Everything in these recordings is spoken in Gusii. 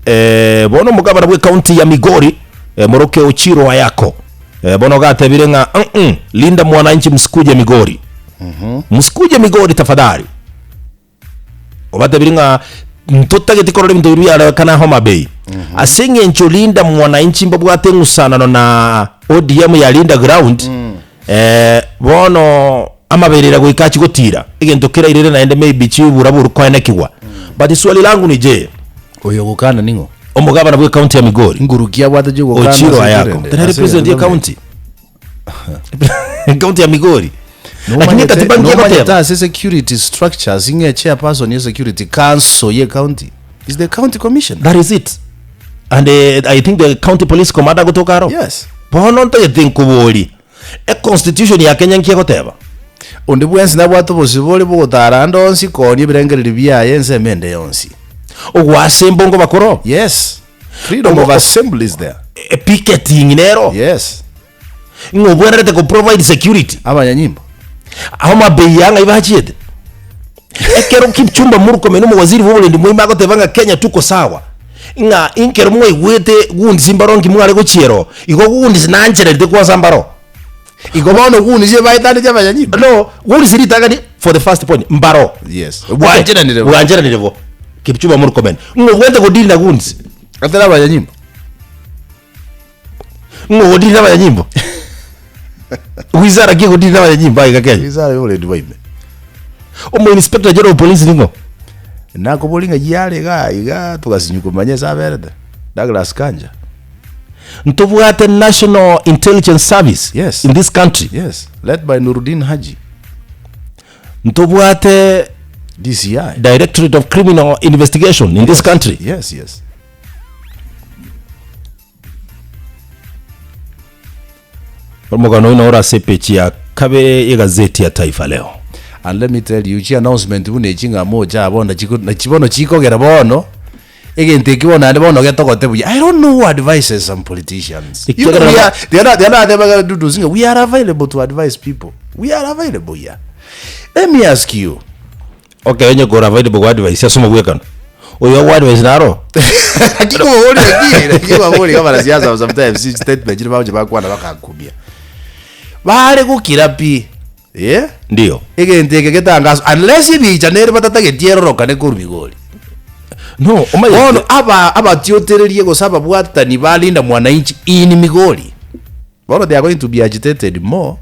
Eh, bono omogabana bw'ekaunti ya Migori eh, moroke Ochiro Ayako eh, bono gatebire ng'a mm linda mwananchi msikuje Migori msikuje Migori tafadhali obatebire ng'a ntotageti korora ebinto biria biarekana Homa Bay ase eng'encho linda mwananchi mbabwate eng'usanano na ODM ya linda ground eh, bono amaberera goika achi gotira egento kerairere naende maybe chiburaburu koenekigwa but swali langu ni je Oyo ogokana ning'o? omogabana bwe county ya Migori Nguru ki abwate chiogokana Ochiro ase Ayako ekerende? tenere Ase president ye egento county county ya Migori lakini Nomanyete- ekatiba nki nomanyete egoteba ase security structures ing'e chairperson ye security council ye county is the county commissioner. that is it and eh, i think the county police commander gotoka aro Yes. bono ntagete nkobori Econstitution ya Kenya nki egoteba? Onde bwensi nabwate obosibore bw'ogotara ande onsi koonia ebirengererio biaye ensemo ende yonsi. Ogoasa embongo bakoro? Yes. Freedom of assembly is there. E picketing nero? Yes. Ng'a obwenerete ko provide security? Abanyanyimbo. Homa Bay aa ng'ai bachiete? Ekero Kipchumba Murkomen omowaziri bw'oborendi moime agoteba ng'a Kenya tuko sawa, ng'a inkero mwaigwete goons mbaro nki mware gochiera oo, igo goons nanchererete kwansa mbaro. Igo bono goons ebaetaneti abanyanyimbo? No, goons ritang'ani for the first point mbaro. Yes. Bwancheranire bo. Bwancheranire bo. Kipchumba Murkomen. Ng'a obwate godeal na goons. Atari abanyanyimbo. Ng'o ogodeal na abanyanyimbo? Wizara ki egodeal na abanyanyimbo aiga Kenya? Wizara y'oborendi bwa ime. Omo inspector general of police ning'o? Nakobori ng'a yare igaa igaa togasinywa komanya ase aberete. Douglas Kanja. Ntobwate National Intelligence Service Yes. in this country. Yes, led by Nurdin Haji. Ntobwate DCI. Directorate of Criminal Investigation in this country. Yes, yes. Omogano oino ore ase epeji ya kabere y'egazeti ya Taifa Leo. And let me tell you, chi announcement buna echi ng'a mocha aa bono nachiko nachi bono chikogera bono, egento eki bono naende bono getogote buya. I don't know who advises some politicians. You know, Ekiagera we are, the other, the other atebaga Dudu ng'a we are available to advise people. We are available here. Let me ask you, Okay, onye kore available go advise ase omogwekano. Oyo ogo advise naro. Lakini kobabori lakini lakini kobabori abanasiasa sometimes statement chire bagocha bakwana bakakumia. Bare gokira pi. Eh? Ndio. Egento eke getangaso unless ebicha nere batatageti erorokane korwa Migori. No, omanyete. Bono aba abatiotererie gose ababwatani ba Linda Mwananchi in Migori. Bono they are going to be agitated more.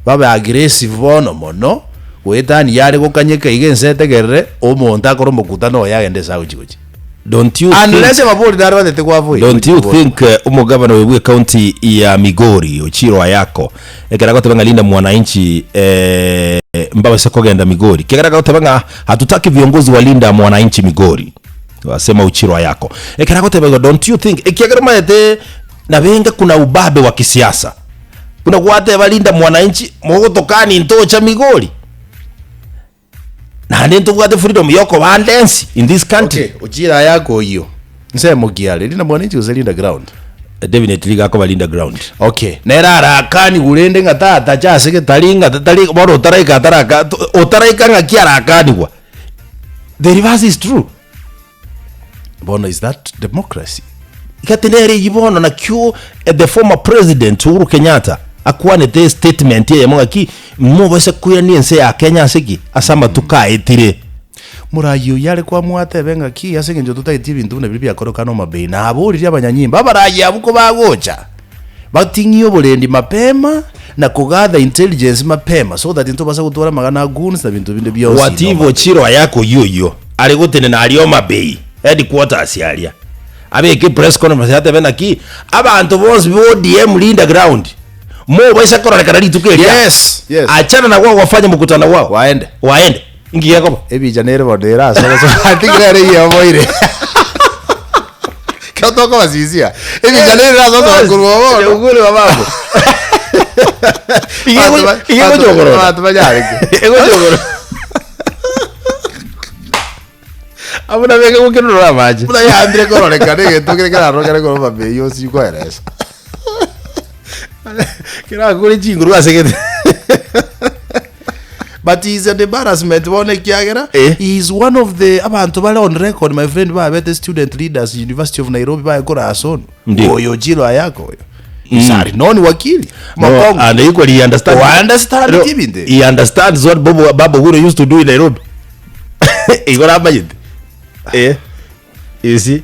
Babe aggressive bono mono, goetania yare gokanyeka iga ense etegerere, omonto akore omokutano oye agende ase agochia gochia. Don't you think Unless ababori nare batete kwa-avoid Don't you gochia think eh, omogavana oyo bwe county ya Migori Ochiro Ayako ekero agoteba ng'a Linda Mwananchi eh, mbabase kogenda Migori kegera agoteba ng'a hatutaki viongozi wa Linda Mwananchi Migori asema Ochiro Ayako ekero agoteba igo don't you think ekiagera omanyete nabenge kuna ubabe wa kisiasa Buna gwateba Linda Mwananchi, mogotokania intocha Migori? Naende ntobwate freedom yokoba ande ensi in this country. Okay, ochire ayako oyio. Nsemo ki are? Linda Mwananchi gose Linda Ground? Definitely gakoba Linda Ground. Okay, nere arakanigwe rende ng'a tatacha ase gete. Tari ng'a tari bono otaraika ataraka otaraika ng'aki arakanigwa. The reverse is true. Bono is that democracy? Gati nere eyio bono nakio the former president Uhuru Kenyatta akwanete estatement eyemo ng'aki mobase koirania ense ya Kenya ase ki? Ase amatuko aetire. Morayi oyio are koamua atebe ng'aki ase eng'encho totageti ebinto buna biria biakorekana Homa Bay na aboririe abanyanyimbo abarayi abwo kobagocha bating'ie oborendi mapema na kogather intelligence mapema so that ntobasa gotwara amang'ana a goons na binto binde bionsi What in if Homa Bay. Ochilo ayake oyio oyio are gotenena aria Homa Bay headquarters aria abeke press conference atebe naki abanto bonsi ba ODM Linda ground mobaisa kororekana rituko eria Yes, yes. achana na wao wafanye mkutano wao Waende. waende inki gekoba Ebicha nere bono ere ase oboso I think nere eyeoboire. Ekero tokobasisia, ebicha nere ere ase oboso korwa bono. Ukweli wa mambo. Iga Abanto ba- iga abanto- egochokorora. abanto banyareke. Egochokorora. Abwo nabeke gokenurora amache. Buna yambire kororekana egento kere kerarorokane korwa mambia yonsi koeresa. Kerakore chinguru ase gete. But he is an embarrassment bono ekiagera Eh. he is one of the abanto bare on record my friend babete student leaders University of Nairobi baye korasa onu. Ndio. Oyo Ochilo Ayako oyo. Is a renowned wakili. No, Mokongo. and equally he understands. Oh, I understand No, kibinde. He understands what Bobo, Babu Guru used to do in Nairobi. Igoro amanyete. Eh. You see?